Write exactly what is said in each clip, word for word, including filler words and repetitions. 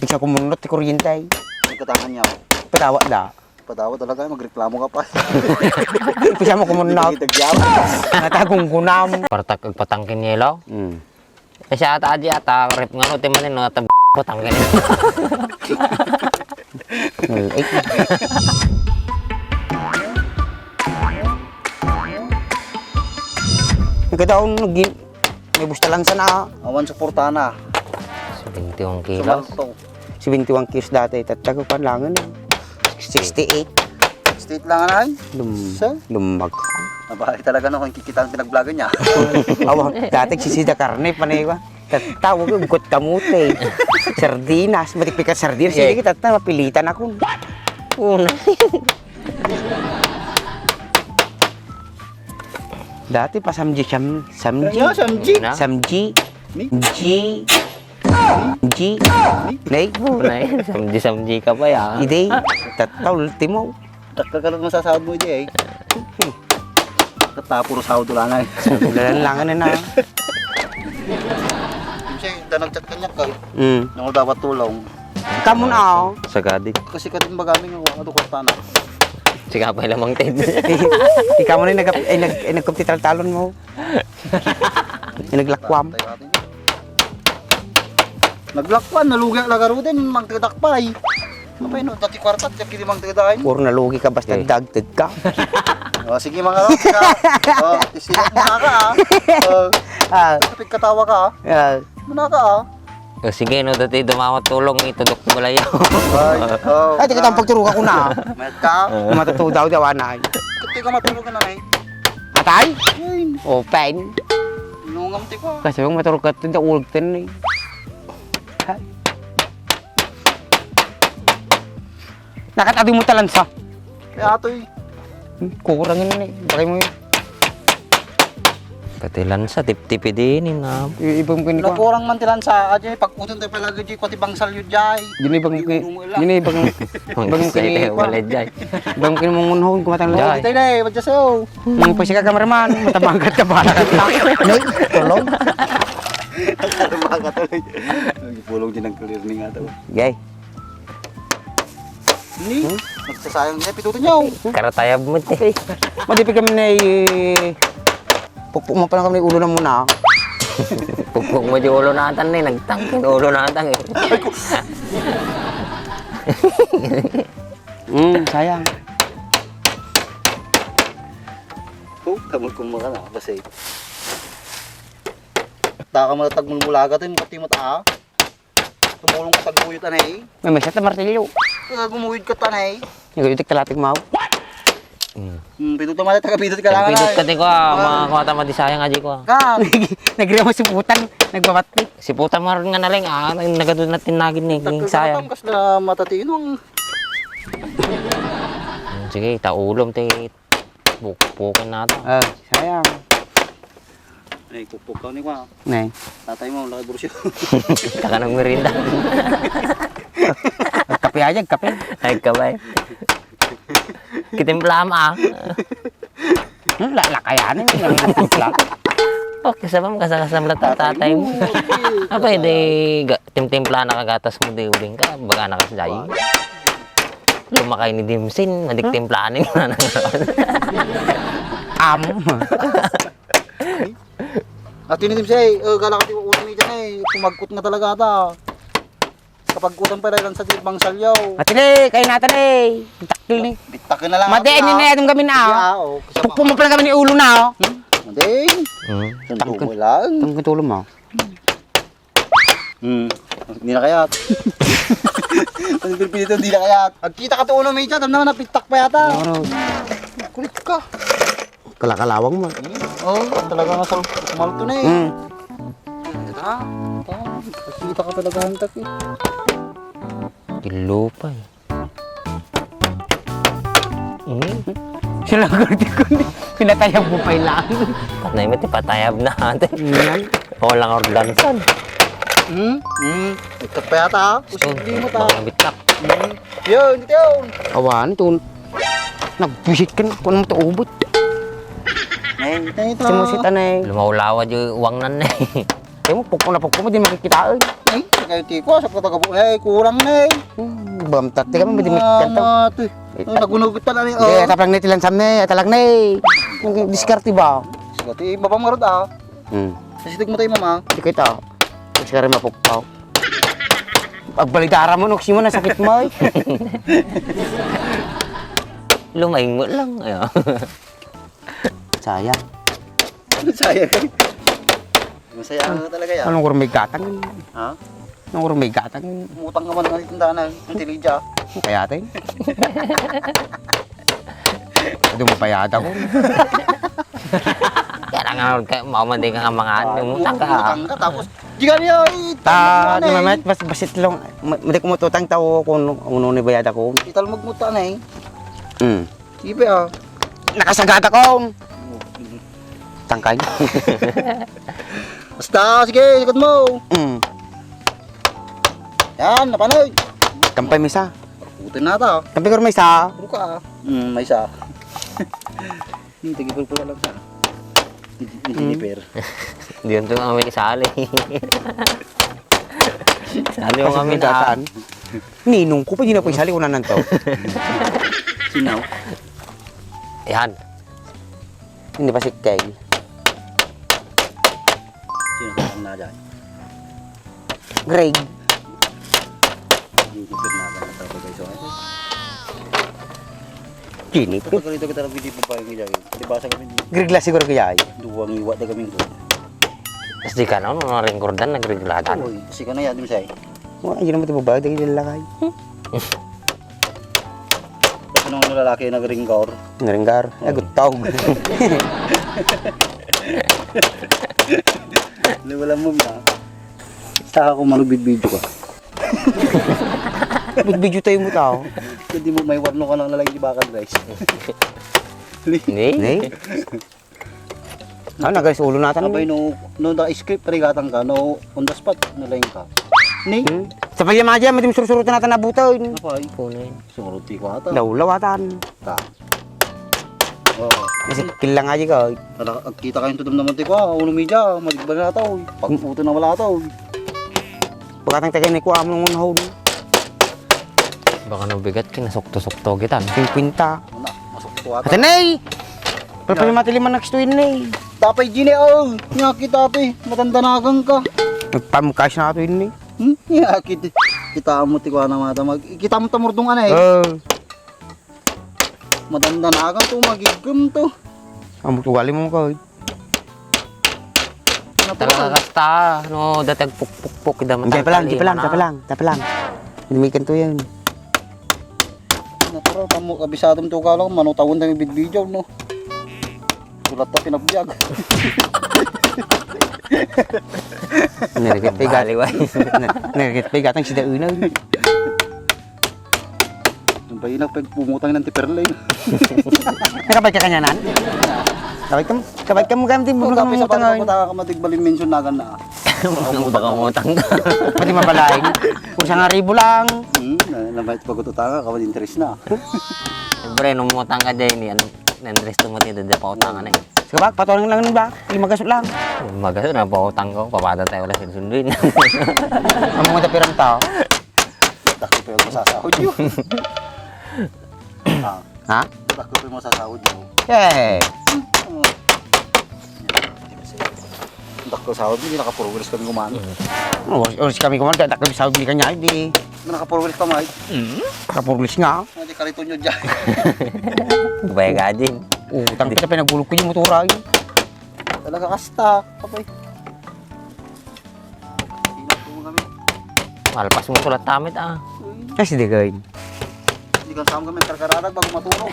Pigsa kumunnot ti kuryente. Nagkatangan niya. Patawa da. Patawa talaga, magreklamo ka pa. Pigsa mo kumunnot. Dagdag yaw. Natagunggunam. Partak agpatangken yelo. Hmm. Eh, siya ata, adi ata, rep nga no, ti manen, no, ata, patangken. Ay. Nagkataon, naging, may busta lang sana. Awan suportana. Twenty-one kilos. Sumalto. Seventy-one kilos dati, tatta ko panlangan eh. Sixty-eight. Sixty-eight lang, anay? Lum-, Sa? Lumag. Mabait talaga, no, kung kikita ang pinagvlogan niya. Awa, dati sisida karne, panay ko. Tatta, wag yung ugkot kamote. Sardinas, matikpik ka sardinas, Eh. Sige, tatta, mapilitan ako. Una. Dati pa samji, sam-, samji. Ano, samji? Na? Samji. Ni? Ji. Ji. Ni? Nay. Nay, samji-samji ka pa, ya. Ide, tatta, ultimo. Dakkel ka lang masasahod mo, ide, eh. Hmm. Tatta, puro sahod wala na, eh. Dalan lang, ano na. Siyempre, da nagchat kaniak, eh. Mm. Nung dapat tulong. Kamu na, oh. Sagadi. Kasi katin bagami nga, wala do kwarta na. Siga pa ilamang, Ted. Ikaw mo na yung nag-, ay, nag-, ay, nagkumpital talon mo. Yung naglakwam. Naglakwan, nalugi ang lagaro din, mangtedak pa eh. Apay no, dati kwarta, dati kini mangtedak. Puro nalugi ka, basta Eh. dagtag ka. O, sige, mga lods, ha? O, isilip mo na ka, ha? O, Ah. Kapit katawa ka, ha? Ah. Muna ka, ha? O, sige, no, dati dumawat tulong, itudok mo layo. Ay, o. Ay, di ka tang pagturukan ko na. Mayat ka? Matuto daw, daw, anay. Kati ka matulog ka na, eh. Atay? Ay. Open. Nungam ti pa. Kasi yung matulog ka, ito, ulog ka na, eh. Ha? Nakat adi mo talansa. Kaya atoy. Hmm, kurang yun eh. Bakit mo yun? Pati lansa, tiptipi din, eh, na. I-, ibang kini ko. Nakurang man ti lansa, aja, pagkutun tayo pala, gaji, pati bangsal yun, jay. Yun ibang ki-, Yung mo lang. yun ibang, ibang Bangsal, kini eh, ko. wala, jay. Ibang kini mong unhon, kumatang Jay. lang. Tayo na eh, madya sa'yo. Nang pasi ka, cameraman, matabangkat ka, bala ka. Nay, tulong. Matabangkat tuloy. Pulong din ang clear ni nga to. Jay. Ni, Hmm? Nagsasayang niya, pitutin niya, oh. Karatayab mo, te. Madipi kami na i-, pukpuk mo pa lang kami ulo na muna. Pukpuk mo di ulo natan, eh. Nagtangkin ulo natan, eh. Mm, sayang. Oh, kamot kong maka na, basta ito. Taka mo tagmulmulaga, tin, pati mo ta, ah. Tumulong ka taguyod, anay. May mesa ta martilyo. Taga gumuyod ka, tanay. Naguyod ka talatik, maw. Mm. Hmm, pidot naman, taga pidot ka lang, Pidot anay. ka, tiko, ah, Ah. mga kumata madisaya nga, di ko, ah. Ka. Nagriya mo si Putan, nagbabati. Si Putan mo rin nga naling, ah, nag-, nagado na tinagin ni, Takal sayang. Ka, kas na matatinong. Mm, sige, taulom, ti, pukpukan na to. Ah, sayang. Ay, pukpuk ka ni kwa. Nay. Tatay mo, laki bursiyo. Taka nagmerienda. Kape aja, kape. Ay, kabay. Kitimpla mo, ah. Hmm, la-, lakayanin, yung nagtimpla. Okay, sabam, kasakasam lang ta-, tatay mo. Tatay mo. Apa, hindi, ga-, timtimpla na kagatas mo, di uling ka, baga na kasi dahil. Lumakay ni Dimsin, madigtimplanin na. Am. At yun, Tim, siya, eh, oh, gala ka, ti, ulo ni dyan, eh, pumagkot nga talaga ata. Kapag utang pa lang sa tibang salyaw. Ate, ne, kayo natin, eh. Takil ni. Bitakin na lang. Mati, ate, ini ah. Na, itong gamin, ah. Sige, ah, oh, kasama. Pukpuk mo pala kami ni ulo na, oh. Hmm? Mati. Hmm. Tangkil. Tangkil mo lang. Tangkil tulo mo. Hmm. Hindi na kaya. Ang pinipili ito, hindi na kaya. Agkita ka to, uno, may dyan. Tanda na, pitak pa yata. Oro. Kulit ka. Kalakalawang mo. Hmm? Oh, talaga nga sa kumalto na eh. Hmm. Kita? Oh, kita ka talaga hantak eh. Kilupay. Hmm? Sila gurti ko ni. Pinatayab mo pa ilang. Patay mo, ti patayab na ate. Yan. O lang ordansan. Hmm? Hmm. Ito pa yata, ah. Posible mo ta. Mga bitak. Hmm. Yun, dito yun. Awan, ito. Nagbusit ka na, kung ano mo taubot. Ay, ito. Simusit, anay. Lumawlawa di uwang nan, eh. Ay mo, pukpok na pukpok mo, di makikita, eh. Ay, kaya ti ko, sa kataga po, eh, kurang na, eh. Hmm, bamtat, di kami, di makikita. Mama, to. Eh, ay, nagunugot pala ni, oh. Eh, ataplang na itilan sam na, eh, atalag na, eh. Ang diskarte ba? Sige, ti, baba mo, Rod, ah. Hmm. Nasitig mo tayo, mama. Di kita. Diskarte mapukpaw. Agbalidara mo, nuksi mo, nasakit mo, eh. Lumaing mo lang, ayo. Sayang. Sayang. Masaya ka talaga yan. Anong kurmay gatang? Ha? Anong kurmay gatang? Umutang ka man ng tindahan ng Antilydia. Kaya, te? Ito mo payada ko. Kaya nga, kaya mama, di ka nga mga, ah, umutang ka. Umutang ka, tapos, di ka niya, eh, Ta, ano, eh. Mamet, bas-, basit lang. Ma-, madi ko mututang tao kung ano ni bayad ako. Ital magmuta na, eh. Hmm. Sige, ah. Nakasagada ko. Tangkay. Basta, sige, ikot mo. Mm. Yan, napanoy. Kampay may isa. Putin na ta. Kampay ko may isa. Puro ka, ah. Mm, may isa. Hmm, tagi pulpula lang sa. Ni, ni Jennifer. Diyan to kami isali. Sali mo kami na. Ninong ko, pwede na ko isali, una nanto. Sinaw? Yan. Hindi pa si Kay. Sino ka na dyan? Greg. Hindi ko na ka na talaga, guys, oh. Kini. Kapag ganito kita lang, hindi pa yung gaya. Di ba sa kami? Greg la siguro gaya. Duwang iwa na kami doon. Tapos di ka na, ano, naringkordan, nagregladan. Uy, kasi ka na yan, di ba, say? Wa, yun naman ito babae, dahil lalakay. Ano nga lalaki nagringkor? Nagringkor? Oo. Ay, gutog. Liwala mo na. Sa ako, manugbidbidyo ka. Magbidbidyo tayo mo tao. Hindi mo may warno ka ng lalaki di bakal, guys. Ni? Ni? Ah, nagalis ulo natan. Abay, no, no, da script, rigatan ka, no, on the spot, nalain ka. Ni? Hmm? Sa payamaja, madim sursurutan natan abutan. Apay? Kunin. Sumurot ti ko ata. Lawlawatan. Ta. Oo. Kasi kilang aja ka. Ala, agkita kayo tudom naman ti ko, ah, uno media, madigba na tao, eh. Pagputo na wala tao, eh. Pagkatang tagay ni ko, amo nung unahon. Baka no bigat, kinasukto-sukto kita, no? Singkwenta. Una, masukto ata. Ate Nay! Pero pa matili man next to yun, Nay. Tapay, Gini, oh! Nga kita, ate. Matandanagan ka. Nagpamukha siya na ito yun, Nay. Hmm? Nga, kita, kita mo, ti ko, ana, mata. Mag, kita mo, tamurdong, ana, eh. Oh. Madandanagan to, magigum to. Amo tuwali mo ka, eh. Natural. Talaga kasta, no, datag pukpukpuk, da. Hindi pa lang, hindi pa lang, matangkal, eh, tapay lang, tapay lang. Limikan to yan. Natural, tamo, kabisado mo to ka lang, manutawon tayo bidbidyo, no? Sulat ta pinabiyag. Nirikit pa yung gat-, Baliway. Nirikit pa yung gatang sida unang. Ang bayina, pag pumutang ng ti Perle. Nakabay ka kanyanan? Kabay ka, kabay ka mo kami din. Kung kape sa pumutang, bata, ay. Kung ka matigbalin mention na ka na. Baka umutang ka. Pati mabalain. Kung sa nga ribo lang. Hmm, na, na, may pagkututanga, kawal interes na. Siyempre, nung umutang ka dyan, yan, nandres to mo, tida, da pautangan, eh. Sige ba, patuloy lang ba? Lima gaso lang. Lima gaso na, pautang ko, pabata tayo, wala sinsunduin. Ang mga tapirang tao. Dakkel pa yung masasahod yun. Ah, ha? Dakkel pa yung masasahod yun. Eh. Dakkel sahod mo, di naka-four wheels kami kuman. Mm. Oh, oras kami kuman, dakkel sahod ni kanya, di. Naka-four wheels ka, Mike? Mm. Naka-four wheels nga. Hindi ka rito nyo dyan. Bayag ka din. Oh, utang kita, pinagbulok ko yung motor, ay. Talaga kasta, kapay. Malpas mo sulat tamit, ah. Ay, si Degay. Hindi ka sama kami karkararag bago matulog.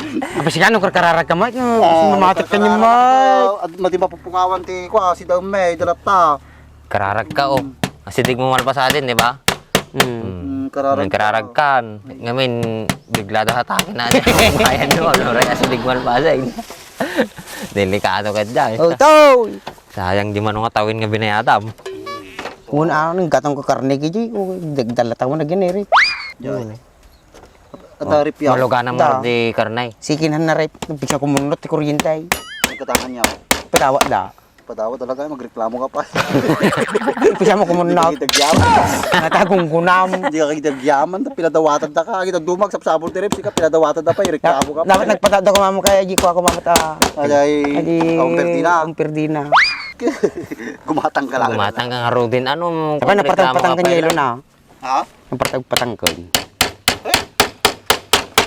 Apa si kano karkararag ka, Mike? No, ah, mamatik ka niyo, karkararag Mike. Ako, at madi mapupukawan ti ko, ah, si Dame, dalata. Kararag ka, oh. Hmm. Asidig mo malpas atin, di ba? Hmm. Hmm. Hmm, kararag ka. Nagkararag ka. Ngamin, bigla daw hatake na. Kaya no, ano, ray, asidig malpas, eh. Delikado ka dyan. Oh, tol! Sayang di man nga tawin nga binayatam. Kun ano, gatang ko karne kiti, ko dagdala tawo na giniri. Diyan. At, ah, rip yan. Maluga na. Da. Mar di karne. Sikin han na rip, bisa ko munot ti kuryente ay. Ang katangan niya. Patawa da. Padawa talaga, magreklamo ka pa. Kaya mo kumunot. Hindi ka kitagyaman. Natagunggunam. Hindi ka kitagyaman. Pinadawatan ta ka. Kita dumag, sapsapul ti ribs, ika pinadawatan ta pa, ireklamo ka pa. Dapat nagpatada ko, mama, kaya di ko ako, mama, ta. Ay, ay, Adi, ang perdina. Ang perdina. Gumatang ka lang. Gumatang ka nga, Rodin. Ano, Saka kung napatang-patang reklamo ka ka pa, niya, Elo, na. Ha? Napatang-patang ka. Eh?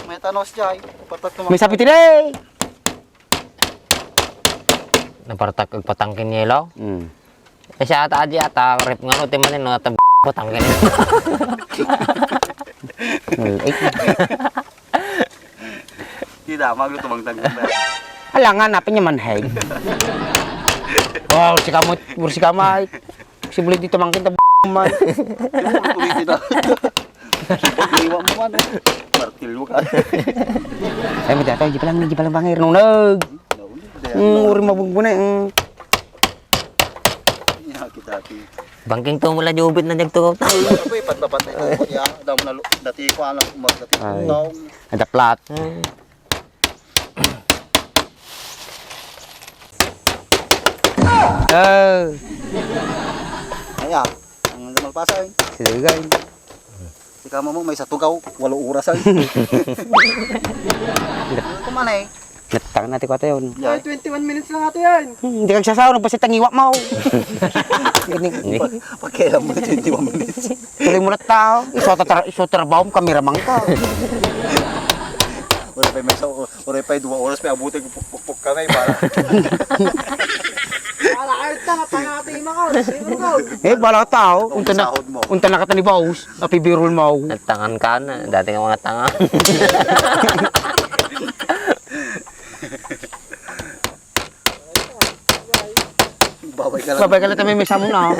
May tanos, Jay. Patat naman. May sapi today! Napartak agpatangkin yelo? Hmm. Eh, siya ata, adi ata, rep nga no, timanin, no, ata, patangkin. Ay. Di damag, no, tumangtang ka na. Alangan, napin niya manheg. Wow, si kamot, si kamay. Posible dito mangkin ta man. Ulitin na. Iwa mo man, eh. Martilyo ka. Ay, mo dito, di pa lang, di pa lang bangir, nunag. Naunod, Hmm, uri mabugbo na, hmm. Iya, kita, ti. Bangking to mula jubit na jagto. Ay, ano ba, eh, patna-patna ito, ya. Damo na lo-, dati ko, ano, mas dati ko, Ay. Taong. Ada plat. Hmm. Oh. Ayan. Ang malpasan. Sige, guys. Ika mo, may sa tugaw, walo oras ay. Ano man eh? Natang natin ko ata yun. Ay, twenty-one minutes lang ata yan. Hmm, hindi kang sasaw, nagpasit ang iwa mo. Gini. Pa-, pakialam mo na twenty-one minutes. Tuloy mo na tao. Iso ta tra-, iso trabaho mo, kameraman ka. Wala pa may sa, wala pa dua oras, may abutin ko pukpuk kami, para. Ala, ay, tanga, tanga, ate, ima ko. Sino ko? Eh, bala ka tao. Ang Unta na, sahod mo. Unta na kata ni boss. Napibirol mo. Nagtangan ka na. Dati nga mga tanga. Babay ka lang. Babay ka lang, tamay may samon na.